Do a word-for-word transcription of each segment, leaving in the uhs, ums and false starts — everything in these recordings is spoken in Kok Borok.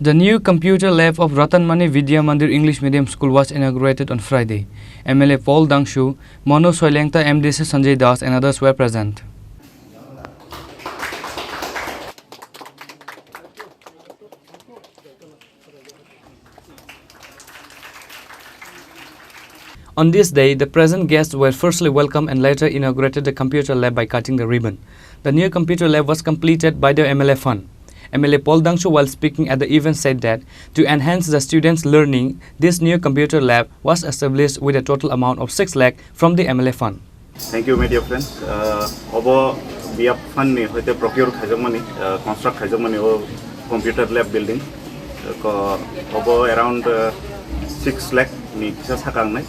The new computer lab of Ratan Mani Vidya Mandir English Medium School was inaugurated on Friday. M L A Paul Dangshu, Monu Soilengta, M D C Sanjay Das and others were present. On this day, the present guests were firstly welcomed and later inaugurated the computer lab by cutting the ribbon. The new computer lab was completed by the M L A fund. M L A Paul Dangshu, while speaking at the event, said that to enhance the students' learning, this new computer lab was established with a total amount of six lakh from the M L A fund. Thank you, my dear friends. Uh, obo B I F fund ni hoite procure khaijakmani, uh, construct khaijakmani o computer lab building. Uh, ko, obo around, uh, six lakh ni kisa sakang nai.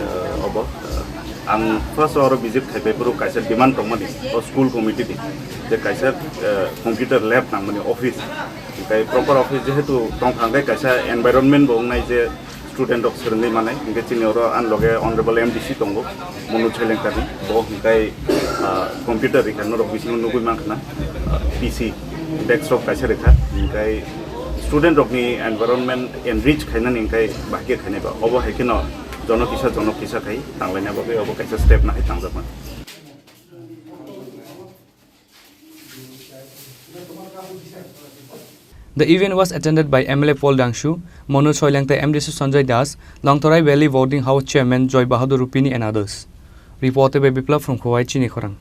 Uh, obo, uh, ang first oro visit khaipai puru kaisa demand tongmani o school committee ni je kaisa, uh, computer lab nangmani office. Hinkhe proper office jehetu tongkha hinkhe kaisa environment bo wngnai je student rok swrwngwi manai. Hinkhe chini oro ani loge honorable M D C tongo, Monu Soilengta ni. Bo hinkhe, ah, computer rikha norok bisingo nugwi mankha na, ah, P C, desktop kaisa rikha. Hinkhe student rokni environment enrich khainani hinkhe bahai khe khainai ba. Obo hai kheno jono kisa, jono kisa khai tanglaina bagwi obo kaisa step nahai tangjakma. The event was attended by M L A Paul Dangshu, Monu Soilengta, M D C Sanjay Das, Longtorai Valley Boarding House Chairman Joy Bahadur Rupini and others. Reported by Biplab from Khowai, Chini Khorang.